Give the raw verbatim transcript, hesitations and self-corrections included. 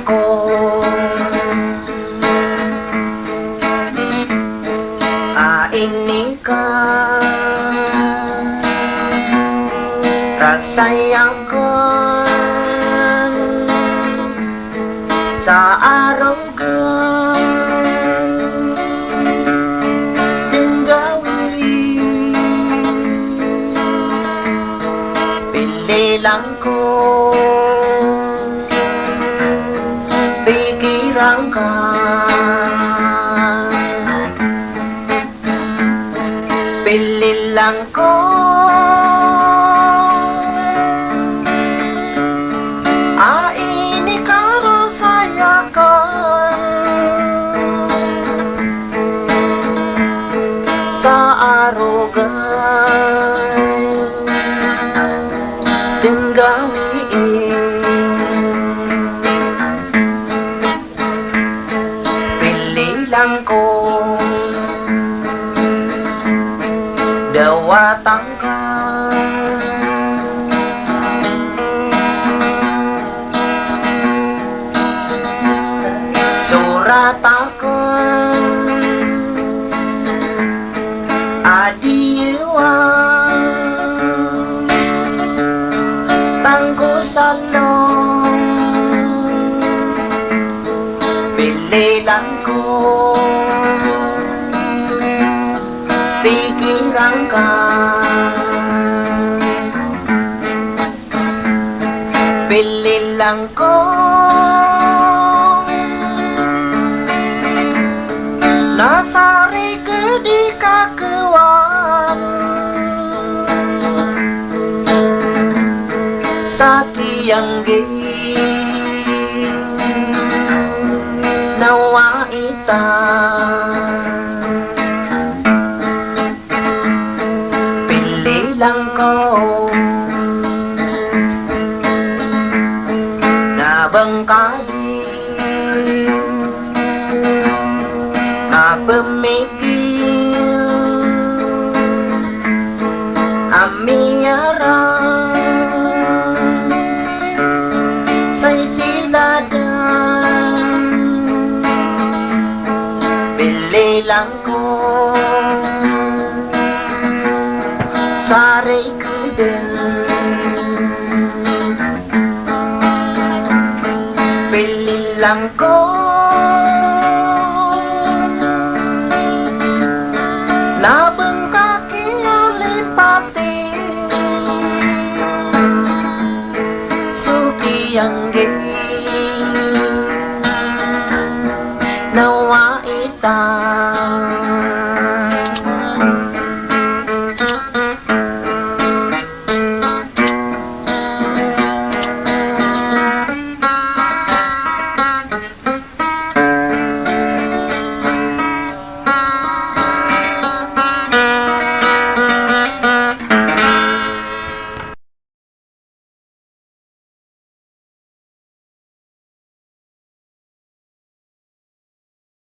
Ko a ini ka rasayang kon sa arogan denggawi. Pili lang ko pikirang ka. Pili lang ko a ini ka rasayang kon sa arogan denggawi. Pili lang ko dawa tangka surat akun adiwa tangku salong. Pili lang ko pikirang ka. Pili lang ko na sari kedi kakewan saki angge nawa ita. Pili lang ko na bangkadi na pemikir ami ara sai siladan. Pili lang ko sari keden. Pili lang ko